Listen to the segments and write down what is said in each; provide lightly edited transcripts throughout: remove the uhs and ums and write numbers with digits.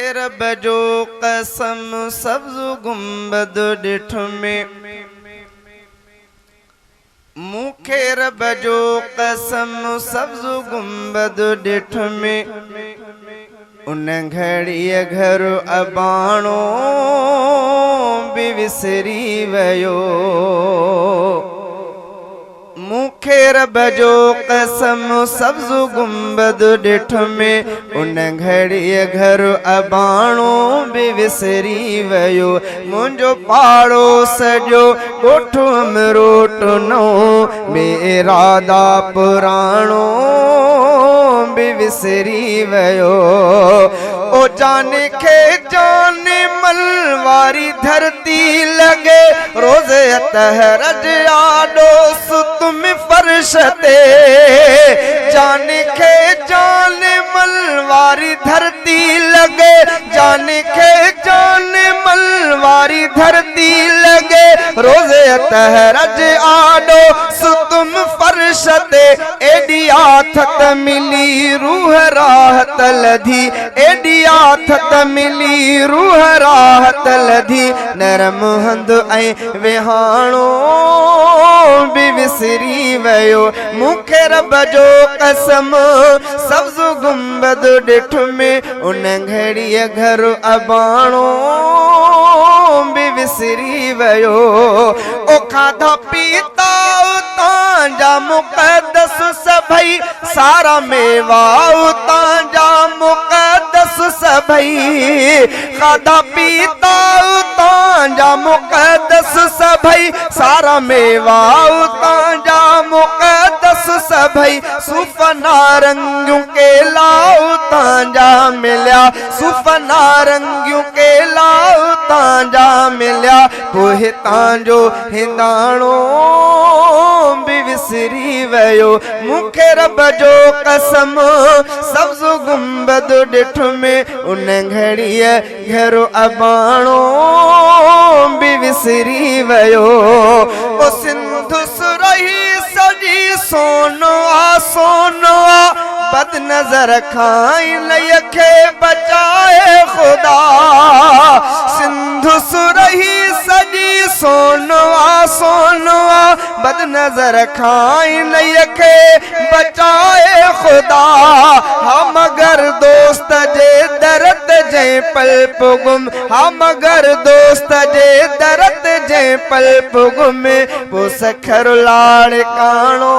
کي رب جو قسم سبز گنبد ڏٺم. مون کي رب جو قسم سبز گنبد ڏٺم. ان گهڙيء گهر اباڻو به وسري ويو. مون کي رب جو قسم سبز گنبد ڏٺم، ان گهڙيء گهر اباڻو به وسري ويو. منهنجو پاڙو سڄو ڳوٺ امروٽ نئون، بي ارادا پراڻو به وسري ويو. او جان کي جان مل واري ڌرتي لڳي، روز اطهر جي آڏو ستم فرش تي. جان کي جان مل واري ڌرتي لڳي، جان کي جان مل واري ڌرتي لڳي، روز اطهر جي آڏو ستم فرش تي. ايڏي آٿت ملي روح راحت لڌي، ايڏي آٿت ملي روح راحت لڌي، نرم هنڌ ۽ وهاڻو به وسري ويو. مون کي رب جو قسم سبز گنبد ڏٺم، ان گهڙيء گهر اباڻو به وسري ويو. او کاڌا پيتا اتان جا مقدس سڀئي، سارا ميوا اتان جا مقدس سڀئي، کاڌا پيتا اتان جا مقدس سڀئي، سارا ميوا اتان جا مقدس سڀئي، صوف نارنگيون ڪيلا اتان جا مليا، صوف نارنگيون ڪيلا اتان جا مليا، پوء هتان جو هنداڻو به وسري ويو. مون کي رب جو قسم سبز گنبد ڏٺم، ان گهڙيء گهر اباڻو به وسري ويو. او سنڌ سرهي سڄي سون آ سون آ، بد نظر کان انهيء کي بچائي خدا. سنڌ سرهي سڄي سون آ سون آ، بد نظر کان انهيء کي بچائي خدا. ها مگر دوست جي در تي جنهن پل پڳم، ها مگر دوست جي در تي جنهن پل پڳم، پوء سکر لاڙڪاڻو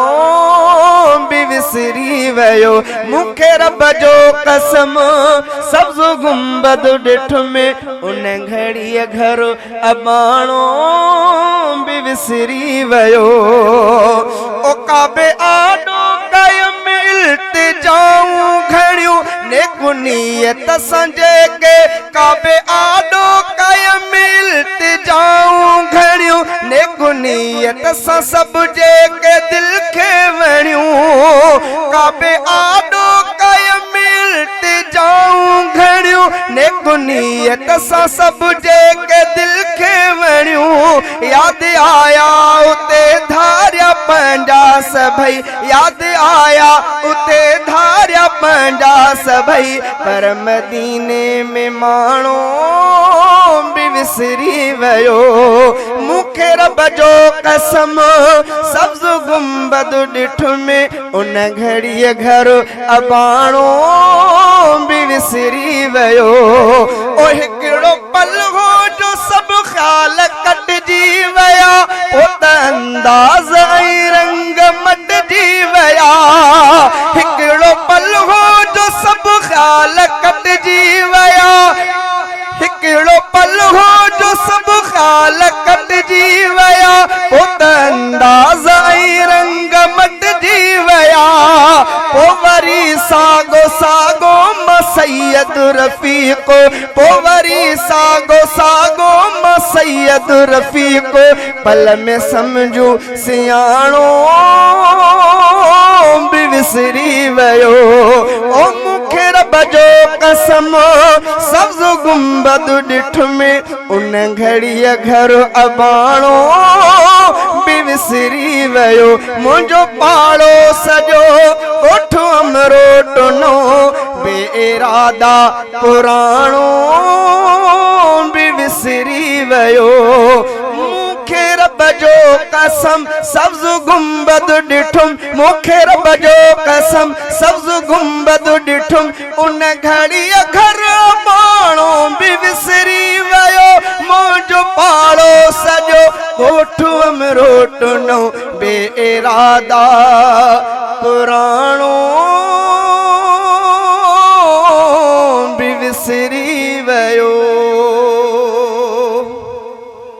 به وسري ويو. مون کي رب جو قسم سبز گنبد ڏٺم، ان گهڙيء گهر اباڻو به وسري ويو. او ڪعبي آڏو ڪيم التجائون گهڻيون، نيڪ نيت سان جيڪي ڪعبي آڏو ڪيم التجائون گهڻيون، نيڪ نيت سان سڀ جيڪي دل کي وڻيون، ڪعبي آڏو ڪيم التجائون گهڻيون، نيڪ نيت سان سڀ جيڪي دل کي وڻيون، ياد آيا اتي ڌاريا پنهنجا سڀئي، ياد آيا اتي ڌاريا پنهنجا سڀئي، پر مديني ۾ ماڻو به وسري ويو. مون کي رب جو قسم سبز گنبد ڏٺم، ان گهڙيء گهر اباڻو به وسري ويو. او هڪڙو پل هو جو سڀ خيال ڪٽجي ويا، پوء ته انداز ۽ رنگ مٽجي ويا. هڪڙو پل هو جو سڀ خيال ڪٽجي ويا، هڪڙو پل هو جو سڀ خيال ڪٽجي ويا، پوء ته انداز ۽ رنگ مٽجي ويا. پوء وري ساڳو ساڳو مان سيد رفيق، پوء وري ساڳو ساڳو مان سيد رفيق، پل ۾ سمجهو سياڻو به وسري ويو. او مون کي رب جو قسم سبز گنبد ڏٺم، ان گهڙيء گهر اباڻو به. وسري ويو، منهنجو پاڙو سڄو ڳوٺ امروٽنو بي ارادا پراڻو به وسري ويو. مون کي رب جو قسم سبز گنبد ڏٺم، مون کي رب جو قسم سبز گنبد ڏٺم، ان گهڙيء گهر اباڻو به وسري ويو، منهنجو پاڙو سڄو ڳوٺ امروٽنو بي ارادا.